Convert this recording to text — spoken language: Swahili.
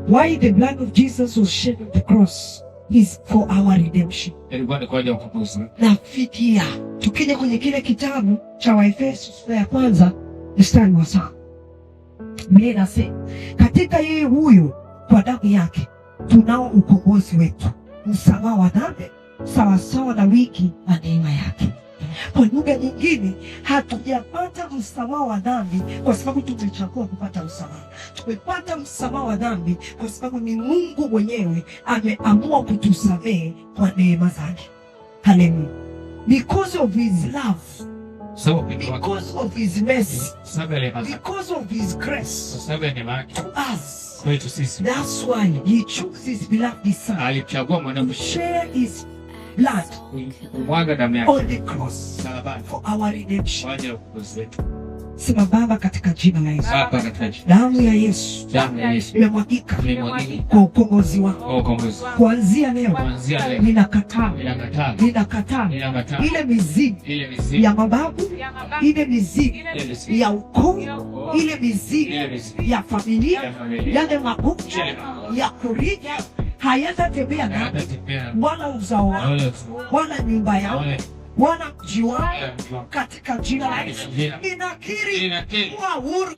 Why the blood of Jesus was shed on the cross is for our redemption. Ilikuwa ni kwa ajili ya ukombozi. Na fidia. Tukija kwenye kile kitabu cha Waefeso sura ya 1 mstari wa 7, Biblia inasema katika yeye huyu kwa damu yake tunao ukombozi wetu, msamaha wa dhambi sawasawa na wingi wa neema yake. Kwa lugha nyingine, hatujapata msamaha wa dhambi kwa sababu tumechagua kupata msamaha. Tumepata msamaha wa dhambi kwa sababu ni Mungu mwenyewe ameamua kutusamehe kwa neema zake. Haleluya! Because of his love, Sababu upendo wake. because of his mercy, Sababu ya rehema zake. because of his grace Kwa sababu ya neema yake to us. kwetu sisi. That's why he chose his beloved son Alimchagua to mwanawe share his blood kumwaga damu yake on the cross msalabani for our redemption. kwa ajili ya ukombozi wetu. Sema, Baba, katika jina la Yesu, Baba, katika jina damu ya Yesu damu ya Yesu imemwagika imemwagika kwa ukombozi wangu. kwa ukombozi. Kuanzia leo Kuanzia leo ninakataa, ninakataa, ninakataa ninakataa ile mizimu ile mizimu ya mababu, ile mizimu ile mizimu ya ukoo, ile mizimu ile mizimu ya familia, ya familia yale magonjwa ya kurithi hayatatembea nami hayatatembea wala uzao wangu wala uzao wala nyumba yangu wala wala mji wangu, wala mji wangu. katika jina la Yesu Jina. ninakiri Ninakiri kuwa huru.